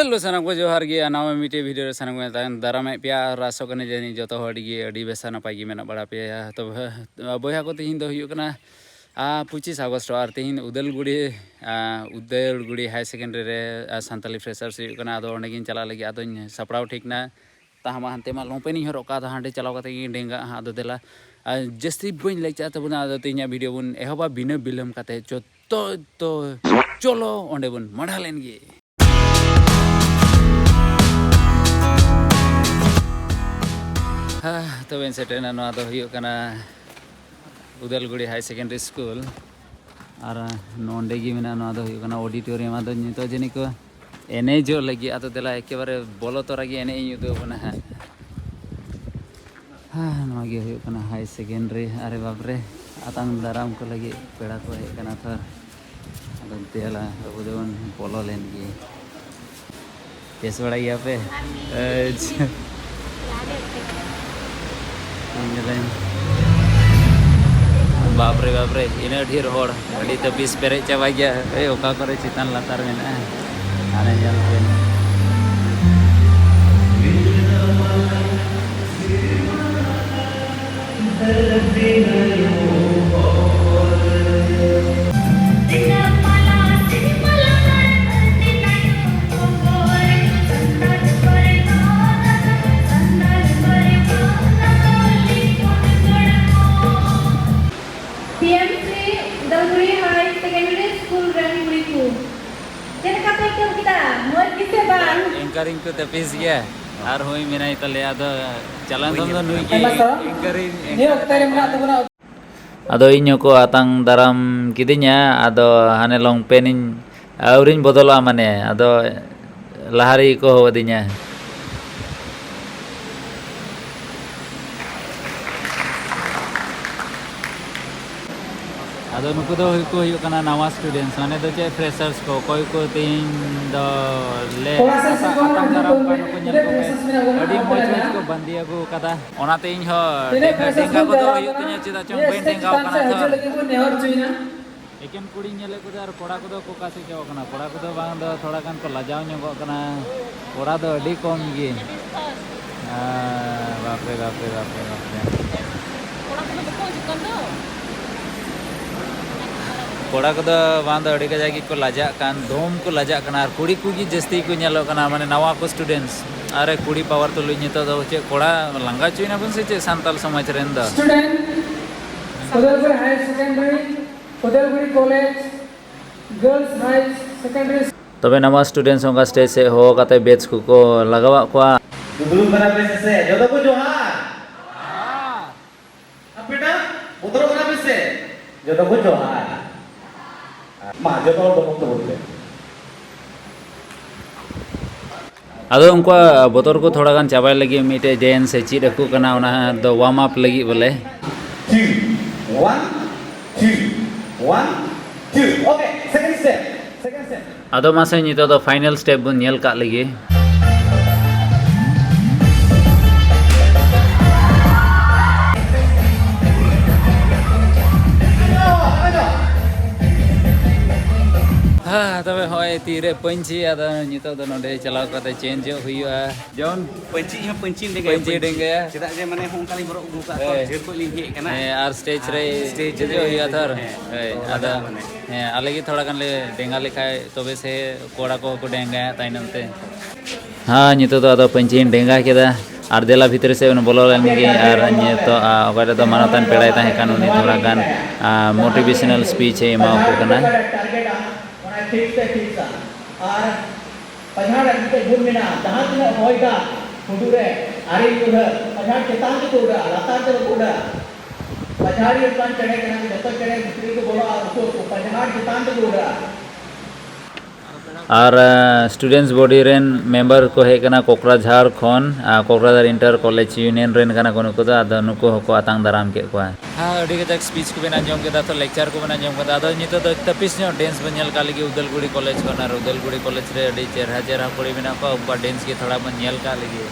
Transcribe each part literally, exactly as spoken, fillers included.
Hello, ᱥᱟᱱᱟᱢ ᱠᱚ ᱡᱚᱦᱟᱨ ᱜᱮ᱾ ᱟᱨ ᱱᱟᱣᱟ ᱢᱤᱫᱴᱮᱡ ᱵᱷᱤᱰᱤᱭᱳ ᱨᱮ ᱥᱟᱱᱟᱢ ᱠᱚ ᱫᱟᱨᱟᱢᱮᱫ ᱯᱮᱭᱟ ᱟᱨ ᱟᱥᱚᱜ ᱠᱟᱹᱱᱟᱹᱧ ᱡᱟᱹᱱᱤᱡ ᱡᱚᱛᱚ ᱦᱚᱲ ᱜᱮ ᱟᱹᱰᱤ ᱵᱮᱥ ᱟᱨ ᱱᱟᱯᱟᱭ ᱜᱮ ᱢᱮᱱᱟᱜ ᱵᱟᱲᱟ ᱯᱮᱭᱟ᱾ ᱛᱚᱵᱮ ᱵᱚᱭᱦᱟ ᱠᱚ, ᱛᱮᱦᱮᱧ ᱫᱚ ᱦᱩᱭᱩᱜ ᱠᱟᱱᱟ ᱟᱨ ᱯᱚᱸᱪᱤᱥ ᱟᱜᱚᱥᱴ, ᱟᱨ ᱛᱮᱦᱮᱧ ᱩᱫᱟᱹᱞᱜᱩᱲᱤ, ᱟᱨ ᱩᱫᱟᱹᱞᱜᱩᱲᱤ ᱦᱟᱭᱟᱨ ᱥᱮᱠᱮᱱᱰᱟᱨᱤ ᱨᱮ, ᱟᱨ ᱥᱟᱱᱛᱟᱞᱤ ᱯᱷᱨᱮᱥᱟᱨᱥ ᱦᱩᱭᱩᱜ ᱠᱟᱱᱟ᱾ ᱟᱫᱚ ᱚᱸᱰᱮ ᱜᱤᱧ ᱪᱟᱞᱟᱜ ᱞᱟᱹᱜᱤᱫ᱾ ᱟᱫᱚᱧ ᱥᱟᱯᱲᱟᱣ ᱴᱷᱤᱠ ᱱᱟ᱾ ᱛᱟᱦᱟᱢᱟ ᱦᱟᱱᱛᱮ ᱢᱟ ᱞᱚᱝᱯᱮᱱ ᱤᱧ ᱦᱚᱨᱚᱜ ᱠᱟᱜᱼᱟ, ᱟᱫᱚ ᱦᱟᱸᱰᱮ ᱪᱟᱞᱟᱣ ᱠᱟᱛᱮ ᱜᱤᱧ ᱰᱮᱸᱜᱟᱜᱼᱟ ᱦᱟᱸᱜ᱾ ᱟᱫᱚ ᱫᱮᱞᱟ, ᱟᱨ ᱡᱟᱹᱥᱛᱤ ᱵᱟᱹᱧ ᱞᱟᱹᱭ ᱪᱟᱜ ᱛᱟᱵᱚᱱᱟ᱾ ᱟᱫᱚ ᱛᱮᱦᱮᱧᱟᱜ ᱵᱷᱤᱰᱤᱭᱳ ᱵᱚᱱ ᱮᱦᱚᱵᱟ ᱵᱤᱱᱟᱹ ᱵᱤᱞᱚᱢ ᱠᱟᱛᱮ᱾ ᱡᱚᱛᱚ, ᱛᱚ ᱪᱚᱞᱚ ᱚᱸᱰᱮ ᱵᱚᱱ ᱢᱟᱲᱟ ᱞᱮᱱ ᱜᱮ᱾ ᱦᱮᱸ, ᱛᱚᱵᱮᱧ ᱥᱮᱴᱮᱨᱮᱱᱟ᱾ ᱱᱚᱣᱟ ᱫᱚ ᱦᱩᱭᱩᱜ ᱠᱟᱱᱟ ᱩᱫᱟᱞᱜᱩᱲᱤ ᱦᱟᱭᱟᱨ ᱥᱮᱠᱮᱱᱰᱟᱨᱤ ᱥᱠᱩᱞ᱾ ᱟᱨ ᱱᱚᱸᱰᱮ ᱜᱮ ᱢᱮᱱᱟᱜᱼᱟ, ᱱᱚᱣᱟ ᱫᱚ ᱦᱩᱭᱩᱜ ᱠᱟᱱᱟ ᱚᱰᱤᱴᱳᱨᱤᱭᱟᱢ᱾ ᱟᱫᱚ ᱱᱤᱛᱚᱜ ᱡᱟᱹᱱᱤᱡ ᱠᱚ ᱮᱱᱮᱡᱚᱜ ᱞᱟᱹᱜᱤᱫ᱾ ᱟᱫᱚ ᱫᱮᱞᱟ, ᱮᱠᱮᱵᱟᱨᱮ ᱵᱚᱞᱚ ᱛᱚᱨᱟ ᱜᱮ ᱮᱱᱮᱡ ᱤᱧ ᱩᱫᱩᱜ ᱟᱵᱚᱱᱟ ᱦᱟᱸᱜ᱾ ᱦᱮᱸ, ᱱᱚᱣᱟ ᱜᱮ ᱦᱩᱭᱩᱜ ᱠᱟᱱᱟ ᱦᱟᱭᱟᱨ ᱥᱮᱠᱮᱱᱰᱟᱨᱤ᱾ ᱟᱨᱮ ᱵᱟᱯᱨᱮ, ᱟᱛᱟᱝ ᱫᱟᱨᱟᱢ ᱠᱚ ᱞᱟᱹᱜᱤᱫ ᱯᱮᱲᱟ ᱠᱚ ᱦᱮᱡ ᱠᱟᱱᱟ ᱛᱚ᱾ ᱟᱫᱚ ᱫᱮᱞᱟ, ᱟᱵᱚ ᱫᱚᱵᱚᱱ ᱵᱚᱞᱚ ᱞᱮᱱ ᱜᱮ᱾ ᱵᱮᱥ ᱵᱟᱲᱟ ᱜᱮᱭᱟᱯᱮ? ᱟᱪᱪᱷᱟ᱾ ᱤᱧ ᱫᱚ ᱵᱟᱯᱨᱮ, ᱵᱟᱯᱨᱮ, ᱤᱱᱟᱹᱜ ᱰᱷᱮᱨ ᱦᱚᱲ, ᱟᱹᱰᱤ ᱛᱟᱹᱯᱤᱥ ᱯᱮᱨᱮᱡ ᱪᱟᱵᱟ ᱜᱮᱭᱟ᱾ ᱮᱭ, ᱚᱠᱟ ᱠᱚᱨᱮ ᱪᱮᱛᱟᱱ ᱞᱟᱛᱟᱨ ᱢᱮᱱᱟᱜᱼᱟ, ᱦᱟᱱᱮ ᱧᱮᱞ ᱯᱮ᱾ ᱯᱤ ᱮᱢ ᱥᱤ ᱩᱫᱟᱞᱜᱩᱲᱤ ᱦᱟᱭ ᱥᱮᱠᱮᱱᱰᱟᱨᱤ ᱥᱠᱩᱞ ᱨᱮᱱ ᱠᱩᱲᱤ ᱠᱚ, ᱪᱮᱫ ᱞᱮᱠᱟ ᱯᱮ ᱟᱹᱭᱠᱟᱹᱣ ᱠᱮᱫᱟ? ᱢᱚᱡᱽ ᱜᱮᱥᱮ ᱵᱟᱝ? ᱮᱝᱠᱟᱨᱤᱝ ᱠᱚ ᱛᱟᱹᱯᱤᱥ ᱜᱮᱭᱟ, ᱟᱨ ᱦᱩᱭ ᱢᱮᱱᱟᱭ ᱛᱟᱞᱮᱭᱟ᱾ ᱟᱫᱚ ᱪᱟᱞᱟᱱ ᱫᱚᱢ ᱫᱚ ᱱᱩᱭ ᱜᱮ ᱟᱭᱢᱟ ᱥᱟᱨᱦᱟᱣ᱾ ᱮᱝᱠᱟᱨᱤᱝ, ᱱᱤᱭᱟᱹ ᱚᱠᱛᱮ ᱨᱮ ᱢᱮᱱᱟᱜ ᱛᱟᱵᱚᱱᱟ᱾ ᱟᱫᱚ ᱤᱧ ᱦᱚᱸᱠᱚ ᱟᱛᱟᱝ ᱫᱟᱨᱟᱢ ᱠᱤᱫᱤᱧᱟ᱾ ᱟᱫᱚ ᱦᱟᱱᱮ ᱞᱚᱝᱯᱮᱱ ᱤᱧ ᱟᱹᱣᱨᱤᱧ ᱵᱚᱫᱚᱞᱚᱜᱼᱟ, ᱢᱟᱱᱮ, ᱟᱫᱚ ᱞᱟᱦᱟ ᱨᱮᱜᱮ ᱠᱚ ᱦᱚᱦᱚ ᱟᱹᱫᱤᱧᱟ᱾ ᱟᱫᱚ ᱱᱩᱠᱩ ᱫᱚ ᱦᱩᱭᱩᱜ ᱠᱚ ᱦᱩᱭᱩᱜ ᱠᱟᱱᱟ ᱱᱟᱣᱟ ᱥᱴᱩᱰᱮᱱᱴᱥ, ᱢᱟᱱᱮ ᱫᱚ ᱪᱮᱫ, ᱯᱷᱨᱮᱥᱟᱨᱥ ᱠᱚ, ᱚᱠᱚᱭ ᱠᱚ ᱛᱮᱦᱮᱧ ᱫᱚ ᱞᱮ ᱠᱚᱲᱟ ᱥᱮ ᱟᱛᱟ-, ᱥᱤᱥᱴᱟᱨ ᱟᱛᱟᱝ ᱫᱟᱨᱟᱢ ᱠᱚᱣᱟ᱾ ᱱᱩᱠᱩ ᱧᱮᱞ ᱠᱚᱯᱮ, ᱯᱷᱨᱮᱥᱟᱨᱥ ᱢᱮᱱᱟᱜ ᱵᱚᱱᱟ, ᱟᱹᱰᱤ ᱟᱯᱮ ᱢᱚᱡᱽ ᱞᱟᱹᱜᱤᱫ ᱢᱚᱡᱽ ᱦᱟᱸᱜ᱾ ᱠᱚ ᱵᱟᱸᱫᱮ ᱟᱹᱜᱩ ᱠᱟᱫᱟ᱾ ᱚᱱᱟᱛᱮ ᱤᱧ ᱦᱚᱸ ᱛᱤᱱᱟᱹᱜ ᱰᱮᱝᱜᱟ, ᱯᱷᱨᱮᱥᱟᱨᱥ ᱰᱮᱝᱜᱟ ᱵᱚᱱ ᱠᱚᱫᱚ ᱡᱟᱣᱨᱟ ᱦᱩᱭᱩᱜ ᱠᱟᱱᱟ, ᱛᱤᱧᱟᱹ, ᱪᱮᱫᱟᱜ ᱪᱚᱝ ᱱᱤᱭᱟᱹ ᱵᱟᱹᱧ ᱥᱴᱮᱡᱽ ᱰᱮᱝᱜᱟᱣ ᱪᱮᱛᱟᱱ ᱠᱟᱱᱟ ᱥᱮᱫ ᱛᱚ᱾ ᱦᱤᱡᱩᱜ ᱞᱟᱹᱜᱤᱫ ᱵᱚᱱ ᱱᱮᱦᱚᱨ ᱦᱚᱪᱚᱭᱮᱱᱟ᱾ ᱮᱠᱮᱱ ᱠᱩᱲᱤᱧ ᱧᱮᱞᱮᱫ ᱠᱚᱫᱚ, ᱟᱨ ᱠᱚᱲᱟ ᱠᱚᱫᱚ ᱠᱚ ᱚᱠᱟ ᱥᱮᱫ ᱪᱟᱵᱟᱜ ᱠᱟᱱᱟ? ᱠᱚᱲᱟ ᱠᱚᱫᱚ ᱵᱟᱝ ᱫᱚ ᱛᱷᱚᱲᱟ ᱜᱟᱱ ᱠᱚ ᱞᱟᱡᱟᱣ ᱧᱚᱜᱚᱜ ᱠᱟᱱᱟ᱾ ᱠᱚᱲᱟ ᱫᱚ ᱟᱹᱰᱤ ᱠᱚᱢ ᱜᱮ᱾ ᱟᱨ ᱵᱟᱯᱨᱮ, ᱵᱟᱯᱨᱮ, ᱵᱟᱯᱨᱮ, ᱵᱟᱯᱨᱮ᱾ ᱠᱚᱲᱟ ᱠᱚᱫᱚ ᱵᱟᱠᱚ ᱦᱤᱡᱩᱜ ᱠᱟᱱ ᱫᱚ᱾ ᱠᱚᱲᱟ ᱠᱚᱫᱚ ᱵᱟᱝ ᱫᱚ ᱟᱹᱰᱤ ᱠᱟᱡᱟᱠ ᱜᱮᱠᱚ ᱞᱟᱡᱟᱜ ᱠᱟᱱ, ᱫᱚᱢ ᱠᱚ ᱞᱟᱡᱟᱜ ᱠᱟᱱᱟ, ᱟᱨ ᱠᱩᱲᱤ ᱠᱚᱜᱮ ᱡᱟᱹᱥᱛᱤ ᱠᱚ ᱧᱮᱞᱚᱜ ᱠᱟᱱᱟ, ᱢᱟᱱᱮ ᱱᱟᱣᱟ ᱠᱚ students᱾ ᱟᱨᱮ ᱠᱩᱲᱤ power ᱛᱩᱞᱩᱡ ᱱᱤᱛᱚᱜ ᱫᱚ ᱪᱮᱫ ᱠᱚᱲᱟ ᱞᱟᱸᱜᱟ ᱦᱚᱪᱚᱭᱮᱱᱟ ᱵᱚᱱ ᱥᱮ ᱪᱮᱫ ᱥᱟᱱᱛᱟᱞ ᱥᱚᱢᱟᱡᱽ ᱨᱮᱱ ᱫᱚ? Student, ᱠᱚᱫᱚᱞᱜᱩᱲᱤ Higher Secondary, ᱠᱚᱫᱚᱞᱜᱩᱲᱤ College, Girls High Secondary᱾ ᱛᱚᱵᱮ ᱱᱟᱣᱟ students ᱚᱱᱠᱟ stage ᱥᱮᱫ ᱦᱚᱦᱚ ᱠᱟᱛᱮ badge ᱠᱚᱠᱚ ᱞᱟᱜᱟᱣᱟᱫ ᱠᱚᱣᱟ᱾ ᱫᱩᱲᱩᱵ ᱠᱟᱱᱟ ᱯᱮ ᱥᱮ ᱪᱮᱫ? ᱡᱚᱛᱚ ᱠᱚ ᱡᱚᱦᱟᱨ᱾ ᱟᱨ ᱵᱮᱴᱟ, ᱵᱚᱛᱚᱨᱚᱜ ᱠᱟᱱᱟ ᱯᱮ ᱥᱮ? ᱡᱚᱛᱚ ᱠᱚ ᱡᱚᱦᱟᱨ᱾ ᱢᱟ, ᱡᱚᱛᱚ ᱦᱚᱲ ᱵᱚᱛᱚᱨ ᱛᱟᱵᱚᱱ ᱯᱮ᱾ ᱟᱫᱚ ᱩᱱᱠᱩᱣᱟᱜ ᱵᱚᱛᱚᱨ ᱠᱚ ᱛᱷᱚᱲᱟ ᱜᱟᱱ ᱪᱟᱵᱟᱭ ᱞᱟᱹᱜᱤᱫ ᱢᱤᱫᱴᱮᱡ dance ᱮ ᱪᱮᱫ ᱟᱠᱚ ᱠᱟᱱᱟ, ᱚᱱᱟ ᱫᱚ warm up ᱞᱟᱹᱜᱤᱫ ᱵᱚᱞᱮ᱾ Two, one, two, one, two. Okay, second step, second step. ᱟᱫᱚ ᱢᱟᱥᱮ ᱱᱤᱛᱚᱜ ᱫᱚ final step ᱵᱚᱱ ᱧᱮᱞ ᱠᱟᱜ ᱞᱮᱜᱮ᱾ ᱦᱮᱸ, ᱛᱚᱵᱮ ᱦᱚᱸᱜᱼᱚᱭ ᱛᱤᱨᱮ ᱯᱟᱹᱧᱪᱤ, ᱟᱫᱚ ᱱᱤᱛᱚᱜ ᱫᱚ ᱱᱚᱸᱰᱮ ᱪᱟᱞᱟᱣ ᱠᱟᱛᱮ change ᱚᱜ ᱦᱩᱭᱩᱜᱼᱟ᱾ ᱡᱮᱢᱚᱱ ᱯᱟᱹᱧᱪᱤ ᱦᱚᱸ ᱯᱟᱹᱧᱪᱤ ᱰᱮᱸᱜᱟᱭᱟ, ᱯᱟᱹᱧᱪᱤ ᱯᱟᱹᱧᱪᱤ᱾ ᱰᱮᱸᱜᱟᱭᱟ᱾ ᱪᱮᱫᱟᱜ ᱡᱮ ᱢᱟᱱᱮ ᱦᱚᱸ ᱚᱱᱠᱟ ᱞᱤᱧ ᱦᱚᱨᱚᱜ ᱟᱹᱜᱩ ᱟᱠᱟᱫ ᱛᱚ, ᱦᱮᱸ᱾ ᱡᱷᱟᱹᱞ ᱠᱷᱚᱡ ᱞᱤᱧ ᱦᱮᱡ ᱟᱠᱟᱱᱟ᱾ ᱦᱮᱸ, ᱟᱨ stage ᱨᱮ ᱦᱮᱸ, ᱫᱮᱡᱚᱜ ᱦᱩᱭᱩᱜᱼᱟ ᱛᱚ᱾ ᱦᱮᱸ, ᱦᱳᱭ, ᱛᱚ ᱟᱫᱚ, ᱚᱱᱟ ᱢᱟᱱᱮ᱾ ᱦᱮᱸ, ᱟᱞᱮ ᱜᱮ ᱛᱷᱚᱲᱟ ᱜᱟᱱ ᱞᱮ ᱰᱮᱸᱜᱟ ᱞᱮᱠᱷᱟᱡ ᱛᱚᱵᱮ ᱥᱮ ᱠᱚᱲᱟ ᱠᱚᱦᱚᱸ ᱠᱚ ᱰᱮᱸᱜᱟᱭᱟ ᱛᱟᱭᱱᱚᱢ ᱛᱮ᱾ ᱦᱮᱸ, ᱱᱤᱛᱚᱜ ᱫᱚ ᱟᱫᱚ ᱯᱟᱹᱧᱪᱤᱧ ᱰᱮᱸᱜᱟ ᱠᱮᱫᱟ᱾ ᱟᱨ ᱫᱮᱞᱟ ᱵᱷᱤᱛᱨᱤ ᱥᱮᱫ ᱵᱚᱱ ᱵᱚᱞᱚ ᱞᱮᱱ ᱜᱮ᱾ ᱟᱨ ᱱᱤᱛᱚᱜ, ᱟ, ᱚᱠᱚᱭ ᱴᱟᱜ ᱫᱚ ᱢᱟᱱᱚᱛᱟᱱ ᱯᱮᱲᱟᱭ ᱛᱟᱦᱮᱸ ᱠᱟᱱ, ᱩᱱᱤ ᱛᱷᱚᱲᱟ ᱜᱟᱱ, ᱟ, motivational speech ᱮ ᱮᱢᱟ ᱠᱚ ᱠᱟᱱᱟ᱾ ᱚᱱᱟ ᱴᱷᱤᱠ ᱛᱮ ᱴᱷᱤᱠ ᱥᱟ᱾ ᱟᱨ ᱯᱟᱡᱷᱟᱲ ᱟᱹᱰᱤ ᱛᱮ ᱜᱩᱱ ᱢᱮᱱᱟᱜᱼᱟ᱾ ᱡᱟᱦᱟᱸ ᱛᱤᱱᱟᱹᱜ ᱦᱚᱭ ᱫᱟᱜ, ᱦᱩᱰᱩᱨ ᱮ, ᱟᱨᱮᱞ ᱧᱩᱨᱦᱟᱹ, ᱯᱟᱡᱷᱟᱲ ᱪᱮᱛᱟᱱ ᱛᱮᱠᱚ ᱩᱰᱟᱹᱜᱼᱟ, ᱞᱟᱛᱟᱨ ᱛᱮ ᱵᱟᱠᱚ ᱩᱰᱟᱹᱜᱼᱟ᱾ ᱯᱟᱡᱷᱟᱲᱤ ᱞᱮᱠᱟᱱ ᱪᱮᱬᱮ ᱠᱟᱱᱟ ᱠᱚ, ᱡᱚᱛᱚ ᱪᱮᱬᱮ ᱵᱷᱤᱛᱨᱤ ᱠᱚ ᱵᱚᱞᱚᱜᱼᱟ, ᱩᱱᱠᱩ ᱯᱟᱡᱷᱟᱲ ᱪᱮᱛᱟᱱ ᱛᱮᱠᱚ ᱩᱰᱟᱹᱜᱼᱟ᱾ ᱟᱨ, ᱟ, students body ᱨᱮᱱ member ᱠᱚ ᱦᱮᱡ ᱠᱟᱱᱟ ᱠᱚᱠᱨᱟᱡᱷᱟᱲ ᱠᱷᱚᱱ, ᱟ, ᱠᱚᱠᱨᱟᱡᱷᱟᱲ Inter College Union ᱨᱮᱱ ᱠᱟᱱᱟ ᱠᱚ ᱱᱩᱠᱩ ᱫᱚ, ᱟᱫᱚ ᱱᱩᱠᱩ ᱦᱚᱸᱠᱚ ᱟᱛᱟᱝ ᱫᱟᱨᱟᱢ ᱠᱮᱫ ᱠᱚᱣᱟ᱾ ᱦᱮᱸ, ᱟᱹᱰᱤ ᱠᱟᱡᱟᱠ speech ᱠᱚᱵᱮᱱ ᱟᱸᱡᱚᱢ ᱠᱮᱫᱟ, ᱛᱚ lecture ᱠᱚᱵᱮᱱ ᱟᱸᱡᱚᱢ ᱠᱮᱫᱟ᱾ ᱟᱫᱚ ᱱᱤᱛᱚᱜ ᱫᱚ ᱛᱟᱹᱯᱤᱥ ᱧᱚᱜ dance ᱵᱚᱱ ᱧᱮᱞ ᱠᱟᱜ ᱞᱮᱜᱮ ᱩᱫᱟᱞᱜᱩᱲᱤ college ᱠᱷᱚᱱ᱾ ᱟᱨ ᱩᱫᱟᱞᱜᱩᱲᱤ college ᱨᱮ ᱟᱹᱰᱤ ᱪᱮᱦᱨᱟ ᱪᱮᱦᱨᱟ ᱠᱩᱲᱤ ᱢᱮᱱᱟᱜ ᱠᱚᱣᱟ, ᱩᱱᱠᱩᱣᱟᱜ dance ᱜᱮ ᱛᱷᱚᱲᱟ ᱵᱚᱱ ᱧᱮᱞ ᱠᱟᱜ ᱞᱮᱜᱮ᱾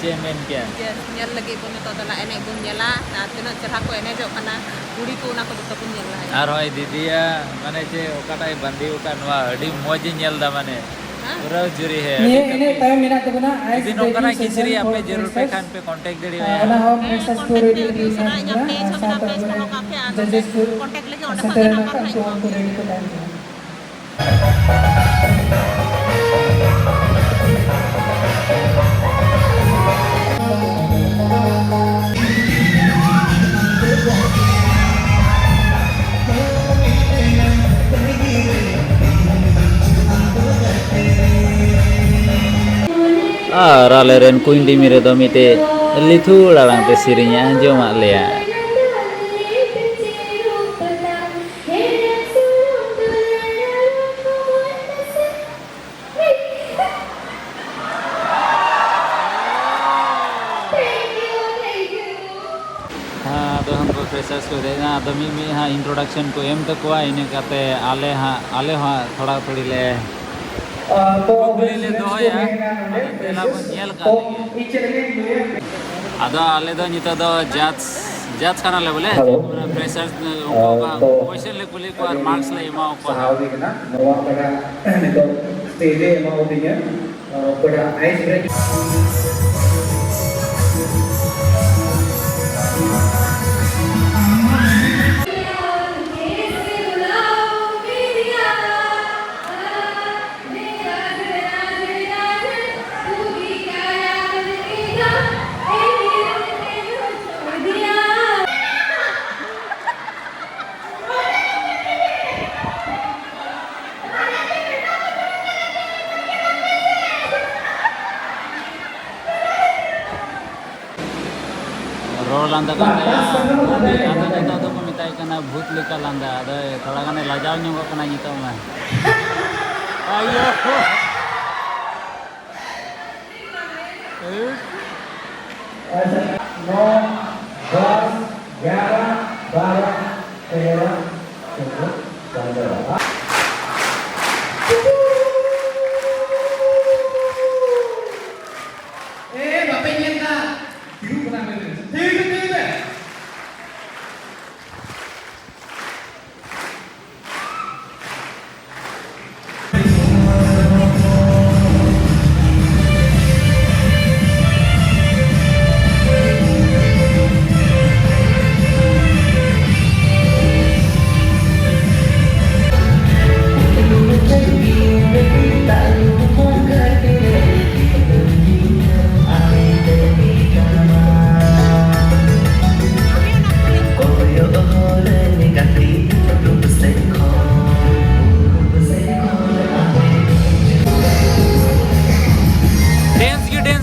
ᱪᱮᱫ ᱮᱢ ᱢᱮᱱ ᱠᱮᱭᱟ? ᱡᱮ ᱧᱮᱞ ᱞᱟᱹᱜᱤᱫ ᱵᱚᱱ ᱱᱤᱛᱚᱜ ᱫᱚ ᱮᱱᱮᱡ ᱵᱚᱱ ᱧᱮᱞᱟ, ᱟᱨ ᱛᱤᱱᱟᱹᱜ ᱪᱮᱦᱨᱟ ᱠᱚ ᱮᱱᱮᱡᱚᱜ ᱠᱟᱱᱟ ᱠᱩᱲᱤ ᱠᱚ, ᱚᱱᱟ ᱠᱚ ᱡᱚᱛᱚ ᱵᱚᱱ ᱧᱮᱞ ᱞᱟᱦᱟᱭᱟ᱾ ᱟᱨ ᱦᱚᱸᱜᱼᱚᱭ ᱫᱤᱫᱤᱭᱟᱜ ᱢᱟᱱᱮ ᱪᱮᱫ ᱚᱠᱟᱴᱟᱜ ᱮ ᱵᱟᱸᱫᱮ ᱟᱠᱟᱫ, ᱱᱚᱣᱟ ᱟᱹᱰᱤ ᱢᱚᱡᱽ ᱤᱧ ᱧᱮᱞ ᱮᱫᱟ, ᱢᱟᱱᱮ ᱦᱮᱸ? ᱯᱩᱨᱟᱹ ᱡᱩᱨᱤ ᱦᱮ, ᱱᱤᱭᱟᱹ ᱟᱹᱰᱤ ᱮᱱᱮᱡ ᱠᱟᱹᱴᱤᱡ᱾ ᱛᱟᱭᱚᱢ ᱢᱮᱱᱟᱜ ᱛᱟᱵᱚᱱᱟ ᱟᱭᱤᱥ ᱡᱩᱫᱤ ᱱᱚᱝᱠᱟᱱᱟᱜ ᱵᱨᱮᱠᱤᱝ ᱥᱮᱥᱚᱱ ᱠᱤᱪᱨᱤᱡ ᱟᱯᱮ ᱯᱷᱚᱨ ᱡᱟᱹᱨᱩᱲ ᱯᱮ ᱯᱷᱨᱮᱥᱟᱨᱥ᱾ ᱠᱷᱟᱱ ᱯᱮ ᱠᱚᱱᱴᱮᱠᱴ ᱫᱟᱲᱮᱭᱟᱭᱟ᱾ ᱚᱱᱟ ᱦᱚᱸ ᱦᱮᱸ, ᱯᱨᱮᱥᱟᱨ ᱠᱚ ᱠᱚᱱᱴᱮᱠᱴ ᱨᱮᱰᱤ ᱫᱟᱲᱮᱭᱟᱜᱼᱟ, ᱢᱮᱱᱟᱜ ᱩᱥᱟᱹᱨᱟ ᱛᱟᱵᱚᱱᱟ, ᱧᱟᱯᱟᱢ ᱥᱟᱶᱛᱮ ᱯᱮᱡᱽ ᱠᱚ ᱦᱚᱸ ᱠᱟᱜ ᱯᱮ, ᱟᱨ ᱡᱟᱡᱮᱥ ᱠᱚ ᱠᱚᱱᱴᱮᱠᱴ ᱞᱟᱹᱜᱤᱫ ᱚᱸᱰᱮ ᱠᱷᱚᱱ ᱜᱮ ᱥᱮᱴᱮᱨ ᱱᱟᱢᱵᱟᱨ ᱟᱠᱟᱫ ᱦᱮᱡ ᱠᱚᱣᱟ, ᱠᱚᱜᱼᱟ᱾ ᱩᱱᱠᱩ ᱨᱮᱰᱤ ᱠᱚ ᱛᱟᱦᱮᱱ ᱠᱟᱱᱟ᱾ ᱟᱨ ᱟᱞᱮᱨᱮᱱ ᱠᱩᱧᱰᱤᱢᱤ ᱨᱮᱫᱚ ᱢᱤᱫᱴᱮᱡ ᱞᱤᱛᱷᱩᱲ ᱟᱲᱟᱝ ᱛᱮ ᱥᱮᱨᱮᱧᱮ ᱟᱸᱡᱚᱢᱟᱫ ᱞᱮᱭᱟ᱾ ᱦᱮᱸ, ᱟᱫᱚ ᱦᱟᱱᱠᱩ ᱯᱷᱨᱮᱥᱟᱨᱥ ᱠᱚ ᱦᱮᱡ ᱮᱱᱟ, ᱟᱫᱚ ᱢᱤᱫ ᱢᱤᱫ ᱦᱟᱸᱜ ᱤᱱᱴᱨᱳᱰᱟᱠᱥᱚᱱ ᱠᱚ ᱮᱢ ᱛᱟᱠᱚᱣᱟ, ᱤᱱᱟᱹ ᱠᱟᱛᱮ ᱟᱞᱮ ᱦᱟᱸᱜ, ᱟᱞᱮ ᱦᱚᱸ ᱦᱟᱸᱜ ᱛᱷᱚᱲᱟ ᱛᱷᱩᱲᱤ ᱞᱮ ᱠᱩᱠᱞᱤ ᱞᱮ ᱫᱚᱦᱚᱭᱟ, ᱟᱫᱚ ᱛᱮᱞᱟ ᱵᱚᱱ ᱧᱮᱞ ᱠᱟᱜ ᱞᱮᱜᱮ᱾ ᱟᱫᱚ ᱟᱞᱮ ᱫᱚ ᱱᱤᱛᱚᱜ ᱫᱚ ᱡᱟᱡᱽ, ᱡᱟᱡᱽ ᱠᱟᱱᱟᱞᱮ ᱵᱚᱞᱮ, ᱦᱮᱞᱳ᱾ ᱯᱷᱨᱮᱥᱟᱨᱥ ᱩᱱᱠᱩ ᱠᱚᱣᱟᱜ ᱛᱚ ᱠᱚᱭᱥᱮᱱ ᱞᱮ ᱠᱩᱞᱤ ᱠᱚᱣᱟ ᱟᱨ ᱢᱟᱨᱠᱥ ᱞᱮ ᱮᱢᱟ ᱠᱚᱣᱟ᱾ ᱥᱟᱦᱟᱣ ᱜᱮ ᱠᱟᱱᱟ᱾ ᱱᱚᱣᱟ ᱚᱠᱟᱴᱟᱜ ᱱᱤᱛᱚᱜ ᱥᱴᱮᱡ ᱮ ᱮᱢᱟ ᱫᱤᱧᱟ, ᱚᱠᱟᱴᱟᱜ ᱟᱭᱤᱥ ᱵᱨᱮᱠ᱾ ᱨᱚᱲ ᱞᱟᱸᱫᱟ ᱠᱟᱛᱮ ᱵᱷᱩᱛ ᱞᱮᱠᱟ, ᱟᱫᱚ ᱱᱤᱛᱚᱜ ᱫᱚᱠᱚ ᱢᱮᱛᱟᱭ ᱠᱟᱱᱟ ᱵᱷᱩᱛ ᱞᱮᱠᱟ ᱞᱟᱸᱫᱟ᱾ ᱟᱫᱚ ᱛᱷᱚᱲᱟ ᱜᱟᱱᱮ ᱞᱟᱡᱟᱣ ᱧᱚᱜᱚᱜ ᱠᱟᱱᱟ ᱱᱤᱛᱚᱜ ᱢᱟ᱾ ᱟᱭᱳ! ᱟᱪᱪᱷᱟ, ᱱᱚ, ᱫᱚᱥ, ᱮᱜᱟᱨᱚ, ᱵᱟᱨᱚ, ᱛᱮᱨᱚ, ᱪᱳᱫᱫᱳ, ᱯᱚᱱᱫᱨᱚ᱾ ᱮ, ᱵᱟᱯᱮ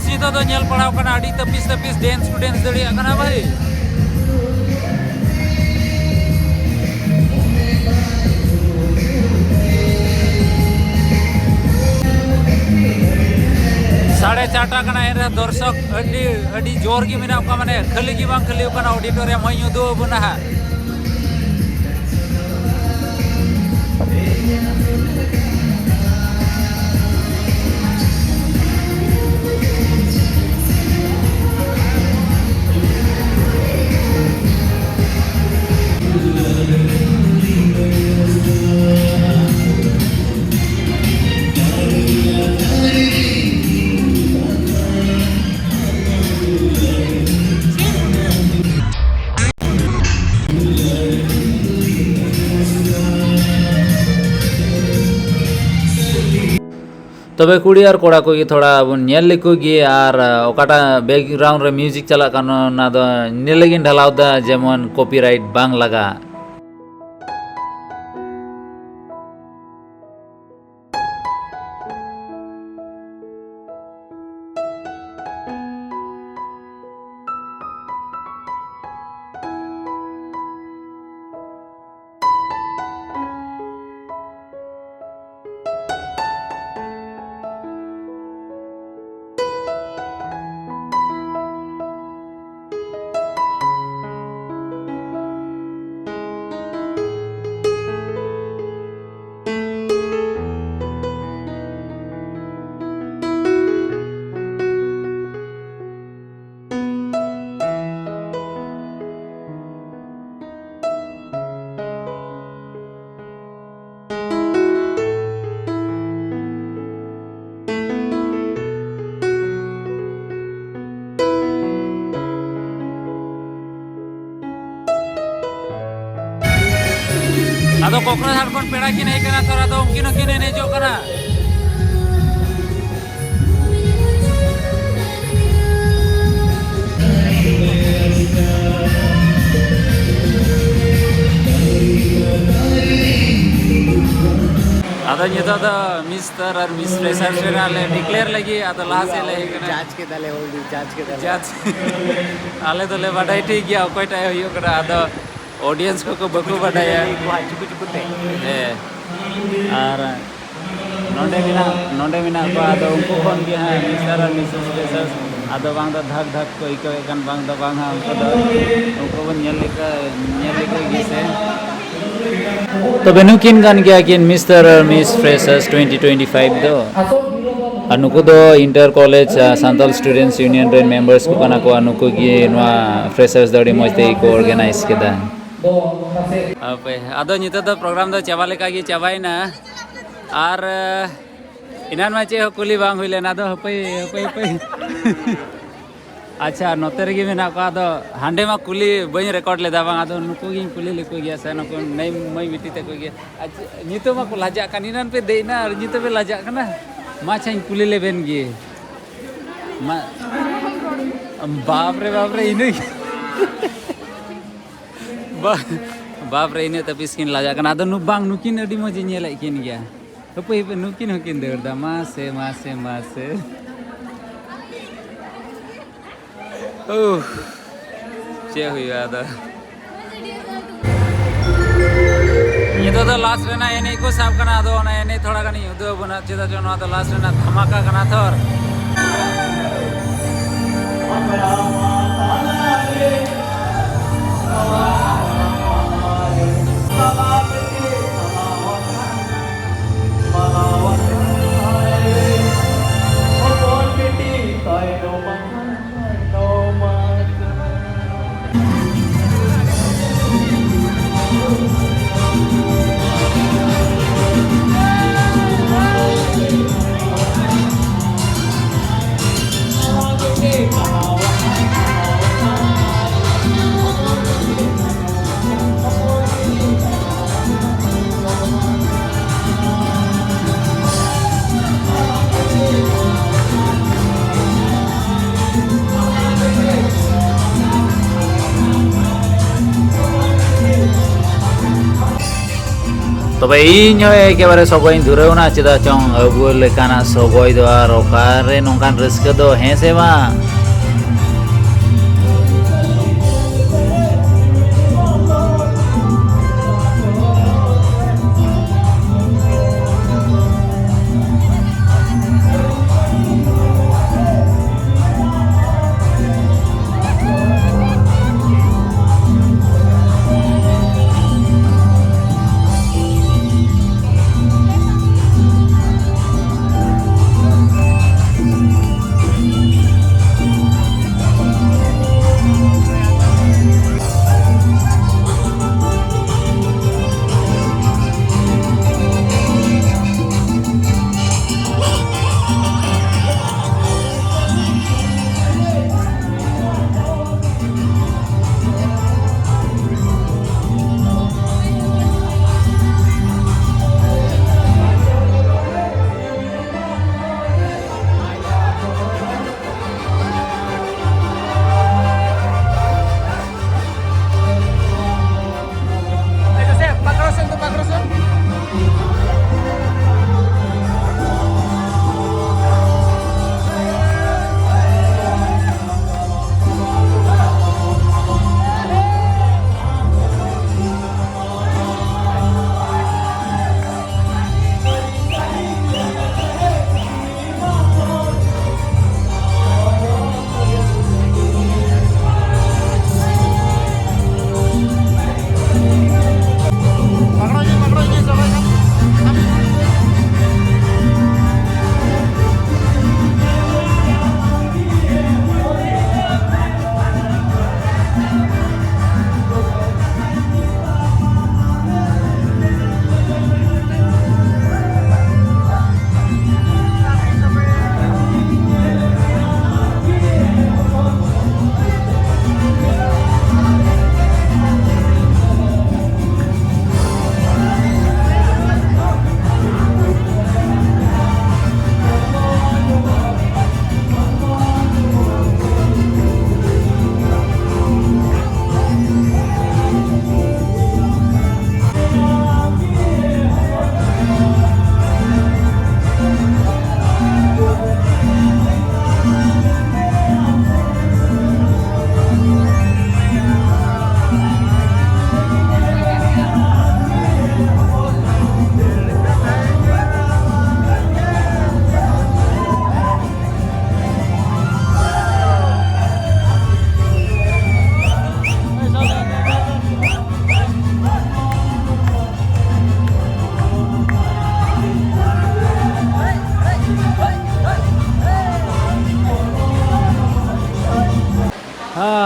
ᱱᱤᱛᱚᱜ ᱫᱚ ᱧᱮᱞ ᱯᱟᱲᱟᱣ ᱠᱟᱱᱟ, ᱟᱹᱰᱤ ᱛᱟᱹᱯᱤᱥ ᱛᱟᱹᱯᱤᱥ ᱰᱮᱱᱥ ᱠᱚ ᱰᱮᱱᱥ ᱫᱟᱲᱮᱭᱟᱜ ᱠᱟᱱᱟ ᱵᱷᱟᱹᱭ᱾ ᱥᱟᱲᱮ ᱪᱟᱨᱴᱟ ᱠᱟᱱᱟ, ᱮᱱᱨᱮᱦᱚᱸ ᱫᱚᱨᱥᱚᱠ ᱟᱹᱰᱤ, ᱟᱹᱰᱤ ᱡᱳᱨ ᱜᱮ ᱢᱮᱱᱟᱜ ᱠᱚᱣᱟ, ᱢᱟᱱᱮ ᱠᱷᱟᱹᱞᱤ ᱜᱮ ᱵᱟᱝ ᱠᱷᱟᱹᱞᱤ ᱠᱟᱱᱟ᱾ ᱚᱰᱤᱴᱳᱨᱤᱭᱟᱢ ᱦᱚᱸᱧ ᱩᱫᱩᱜ ᱟᱵᱚᱱᱟ ᱦᱟᱸᱜ᱾ ᱛᱚᱵᱮ ᱠᱩᱲᱤ ᱟᱨ ᱠᱚᱲᱟ ᱠᱚᱜᱮ ᱛᱷᱚᱲᱟ ᱵᱚᱱ ᱧᱮᱞ ᱞᱮᱠᱚ ᱜᱮ, ᱟᱨ ᱚᱠᱟᱴᱟᱜ background ᱨᱮ music ᱪᱟᱞᱟᱜ ᱠᱟᱱᱟ, ᱚᱱᱟ ᱫᱚ ᱤᱱᱟᱹ ᱞᱟᱹᱜᱤᱫ ᱰᱷᱟᱞᱟᱣ ᱫᱟ, ᱡᱮᱢᱚᱱ copyright ᱵᱟᱝ ᱞᱟᱜᱟᱜ᱾ ᱟᱫᱚ ᱠᱚᱠᱨᱟᱡᱷᱟᱲ ᱠᱷᱚᱱ ᱯᱮᱲᱟ ᱠᱤᱱ ᱦᱮᱡ ᱠᱟᱱᱟ, ᱛᱷᱚᱲᱟ ᱫᱚ ᱩᱱᱠᱤᱱ ᱦᱚᱸᱠᱤᱱ ᱮᱱᱮᱡᱚᱜ ᱠᱟᱱᱟ᱾ ᱟᱫᱚ ᱱᱤᱛᱚᱜ ᱫᱚ ᱢᱤᱥᱴᱟᱨ ᱟᱨ ᱢᱤᱥ ᱯᱷᱨᱮᱥᱟᱨᱥ ᱨᱮᱱᱟᱜ ᱞᱮ ᱰᱤᱠᱞᱮᱭᱟᱨ ᱞᱟᱹᱜᱤᱫ, ᱟᱫᱚ ᱞᱟᱦᱟ ᱥᱮᱫ ᱞᱮ ᱦᱮᱡ ᱠᱟᱱᱟ᱾ ᱡᱟᱡᱽ ᱠᱮᱫᱟᱞᱮ, ᱦᱳᱞᱰᱤ ᱡᱟᱡᱽ ᱠᱮᱫᱟᱞᱮ᱾ ᱡᱟᱡᱽ᱾ ᱟᱞᱮ ᱫᱚᱞᱮ ᱵᱟᱰᱟᱭ ᱴᱷᱤᱠ ᱜᱮᱭᱟ ᱚᱠᱚᱭᱴᱟᱜ ᱮ ᱦᱩᱭᱩᱜ ᱠᱟᱱᱟ, ᱟᱫᱚ ᱚᱰᱤᱭᱮᱱᱥ ᱠᱚᱠᱚ ᱵᱟᱠᱚ ᱵᱟᱰᱟᱭᱟ᱾ ᱪᱩᱠᱩ ᱪᱩᱠᱩ ᱛᱮ᱾ ᱦᱮᱸ᱾ ᱟᱨ ᱱᱚᱰᱮ ᱢᱮᱱᱟᱜ, ᱱᱚᱰᱮ ᱢᱮᱱᱟᱜ ᱠᱚᱣᱟ, ᱟᱫᱚ ᱩᱱᱠᱩ ᱠᱷᱚᱱ ᱜᱮ ᱦᱟᱸᱜ ᱢᱤᱥᱴᱟᱨ ᱟᱨ ᱢᱤᱥᱮᱥ ᱯᱷᱨᱮᱥᱟᱨᱥ, ᱟᱫᱚ ᱵᱟᱝ ᱫᱚ ᱫᱷᱟᱠ ᱫᱷᱟᱠ ᱠᱚ ᱟᱹᱭᱠᱟᱹᱣᱮᱫ ᱠᱟᱱ, ᱵᱟᱝ ᱫᱚ ᱵᱟᱝ ᱦᱟᱸᱜ ᱩᱱᱠᱩ ᱫᱚ, ᱩᱱᱠᱩ ᱵᱚᱱ ᱧᱮᱞ ᱞᱮᱠᱟ, ᱧᱮᱞ ᱞᱮᱠᱚ ᱜᱮ ᱥᱮ᱾ ᱛᱚᱵᱮ ᱱᱩᱠᱤᱱ ᱠᱟᱱ ᱜᱮᱭᱟ ᱠᱤᱱ ᱢᱤᱥᱴᱟᱨ ᱟᱨ ᱢᱤᱥ ᱯᱷᱨᱮᱥᱟᱨᱥ ᱴᱩᱭᱮᱱᱴᱤ ᱴᱩᱭᱮᱱᱴᱤ ᱯᱷᱟᱭᱤᱵᱷ ᱫᱚ᱾ ᱟᱨ ᱱᱩᱠᱩ ᱫᱚ ᱤᱱᱴᱟᱨ ᱠᱚᱞᱮᱡᱽ, ᱟ, ᱥᱟᱱᱛᱟᱞ ᱥᱴᱩᱰᱮᱱᱴᱥ ᱤᱭᱩᱱᱤᱭᱚᱱ ᱨᱮᱱ ᱢᱮᱢᱵᱟᱨᱥ ᱠᱚ ᱠᱟᱱᱟ ᱠᱚ᱾ ᱟᱨ ᱱᱩᱠᱩ ᱜᱮ ᱱᱚᱣᱟ ᱯᱷᱨᱮᱥᱟᱨᱥ ᱫᱚ ᱟᱹᱰᱤ ᱢᱚᱡᱽ ᱛᱮᱜᱮ ᱠᱚ ᱚᱨᱜᱟᱱᱟᱭᱤᱡᱽ ᱠᱮᱫᱟ᱾ ᱦᱟᱯᱮ, ᱟᱫᱚ ᱱᱤᱛᱚᱜ ᱫᱚ ᱯᱨᱳᱜᱨᱟᱢ ᱫᱚ ᱪᱟᱵᱟ ᱞᱮᱠᱟ ᱜᱮ ᱪᱟᱵᱟᱭᱮᱱᱟ᱾ ᱟᱨ, ᱮ, ᱮᱱᱟᱱ ᱢᱟ ᱪᱮᱫ ᱦᱚᱸ ᱠᱩᱞᱤ ᱵᱟᱝ ᱦᱩᱭ ᱞᱮᱱᱟ᱾ ᱟᱫᱚ ᱦᱟᱯᱮ, ᱦᱟᱯᱮ, ᱦᱟᱯᱮ᱾ ᱟᱪᱪᱷᱟ, ᱱᱚᱛᱮ ᱨᱮᱜᱮ ᱢᱮᱱᱟᱜ ᱠᱚᱣᱟ᱾ ᱟᱫᱚ ᱦᱟᱸᱰᱮ ᱢᱟ ᱠᱩᱞᱤ ᱵᱟᱹᱧ ᱨᱮᱠᱚᱨᱰ ᱞᱮᱫᱟ ᱵᱟᱝ, ᱟᱫᱚ ᱱᱩᱠᱩ ᱜᱤᱧ ᱠᱩᱞᱤ ᱞᱮᱠᱚ ᱜᱮᱭᱟ ᱥᱮ, ᱱᱩᱠᱩ ᱱᱟᱹᱭ ᱢᱟᱹᱭ ᱵᱤᱴᱤ ᱛᱟᱠᱚ ᱜᱮ᱾ ᱟᱪᱪᱷᱟ, ᱱᱤᱛᱚᱜ ᱢᱟᱠᱚ ᱞᱟᱡᱟᱜ ᱠᱟᱱ, ᱮᱱᱟᱱ ᱯᱮ ᱫᱮᱡ ᱮᱱᱟ ᱟᱨ ᱱᱤᱛᱚᱜ ᱯᱮ ᱞᱟᱡᱟᱜ ᱠᱟᱱᱟ᱾ ᱢᱟ ᱟᱪᱪᱷᱟᱧ ᱠᱩᱞᱤ ᱞᱮᱵᱮᱱ ᱜᱮ᱾ ᱢᱟ, ᱵᱟᱯ ᱨᱮ ᱵᱟᱯ ᱨᱮ, ᱤᱱᱟᱹ ᱵᱟ-, ᱵᱟᱯ ᱨᱮ, ᱤᱱᱟᱹᱜ ᱛᱟᱹᱯᱤᱥ ᱠᱤᱱ ᱞᱟᱡᱟᱜ ᱠᱟᱱᱟ᱾ ᱟᱫᱚ ᱱᱩ-, ᱵᱟᱝ, ᱱᱩᱠᱤᱱ ᱟᱹᱰᱤ ᱢᱚᱡᱽ ᱤᱧ ᱧᱮᱞᱮᱫ ᱠᱤᱱ ᱜᱮᱭᱟ᱾ ᱦᱟᱹᱯᱟᱹᱭ, ᱦᱟᱹᱯᱟᱹᱭ, ᱱᱩᱠᱤᱱ ᱦᱚᱸᱠᱤᱱ ᱫᱟᱹᱲ ᱫᱟ᱾ ᱢᱟᱥᱮ, ᱢᱟᱥᱮ, ᱢᱟᱥᱮ᱾ ᱩᱦ, ᱪᱮᱫ ᱦᱩᱭᱩᱜᱼᱟ ᱟᱫᱚ? ᱱᱤᱛᱚᱜ ᱫᱚ ᱞᱟᱥᱴ ᱨᱮᱱᱟᱜ ᱮᱱᱮᱡ ᱠᱚ ᱥᱟᱵ ᱠᱟᱱᱟ᱾ ᱟᱫᱚ ᱚᱱᱟ ᱮᱱᱮᱡ ᱛᱷᱚᱲᱟ ᱜᱟᱱᱤᱧ ᱩᱫᱩᱜ ᱟᱵᱚᱱᱟ, ᱪᱮᱫᱟᱜ ᱪᱚ ᱱᱚᱣᱟ ᱫᱚ ᱞᱟᱥᱴ ᱨᱮᱱᱟᱜ ᱫᱷᱟᱢᱟᱠᱟ ᱠᱟᱱᱟ ᱛᱷᱚᱨ᱾ ᱛᱚᱵᱮ ᱤᱧ ᱦᱚᱸ ᱮᱠᱮᱵᱟᱨᱮ ᱥᱚᱜᱚᱭ ᱤᱧ ᱫᱷᱩᱨᱟᱹᱣ ᱮᱱᱟ, ᱪᱮᱫᱟᱜ ᱪᱚᱝ ᱟᱵᱚ ᱞᱮᱠᱟᱱᱟᱜ ᱥᱚᱜᱚᱭ ᱫᱚ ᱟᱨ ᱚᱠᱟᱨᱮ ᱱᱚᱝᱠᱟᱱ ᱨᱟᱹᱥᱠᱟᱹ ᱫᱚ, ᱦᱮᱸ ᱥᱮ ᱵᱟᱝ?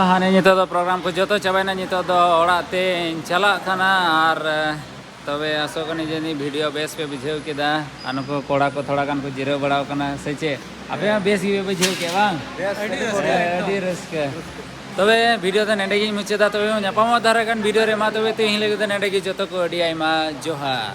ᱦᱟᱱᱮ ᱱᱤᱛᱚᱜ ᱫᱚ ᱯᱨᱳᱜᱨᱟᱢ ᱠᱚ ᱡᱚᱛᱚ ᱪᱟᱵᱟᱭᱮᱱᱟ, ᱱᱤᱛᱚᱜ ᱫᱚ ᱚᱲᱟᱜ ᱛᱮᱧ ᱪᱟᱞᱟᱜ ᱠᱟᱱᱟ᱾ ᱟᱨ ᱛᱚᱵᱮ ᱟᱥᱚᱜ ᱠᱟᱹᱱᱟᱹᱧ ᱡᱮ ᱱᱤᱭᱟᱹ ᱵᱷᱤᱰᱤᱭᱳ ᱵᱮᱥ ᱯᱮ ᱵᱩᱡᱷᱟᱹᱣ ᱠᱮᱫᱟ᱾ ᱟᱨ ᱱᱩᱠᱩ ᱠᱚᱲᱟ ᱠᱚ ᱛᱷᱚᱲᱟ ᱜᱟᱱ ᱠᱚ ᱡᱤᱨᱟᱹᱣ ᱵᱟᱲᱟᱣ ᱠᱟᱱᱟ, ᱥᱮ ᱪᱮᱫ? ᱟᱯᱮ ᱦᱚᱸ ᱵᱮᱥ ᱜᱮᱯᱮ ᱵᱩᱡᱷᱟᱹᱣ ᱠᱮᱫᱟ ᱵᱟᱝ? ᱟᱹᱰᱤ ᱨᱟᱹᱥᱠᱟᱹ᱾ ᱟᱹᱰᱤ ᱨᱟᱹᱥᱠᱟᱹ᱾ ᱛᱚᱵᱮ ᱵᱷᱤᱰᱤᱭᱳ ᱫᱚ ᱱᱚᱰᱮ ᱜᱤᱧ ᱢᱩᱪᱟᱹᱫᱟ᱾ ᱛᱚᱵᱮ ᱧᱟᱯᱟᱢᱚᱜ ᱫᱷᱟᱨᱟ ᱜᱟᱱ ᱵᱷᱤᱰᱤᱭᱳ ᱨᱮ᱾ ᱢᱟ ᱛᱚᱵᱮ ᱛᱮᱦᱮᱧ ᱞᱟᱹᱜᱤᱫ ᱫᱚ ᱱᱚᱰᱮ ᱜᱮ᱾ ᱡᱚᱛᱚ ᱠᱚ ᱟᱹᱰᱤ ᱟᱭᱢᱟ ᱡᱚᱦᱟᱨ᱾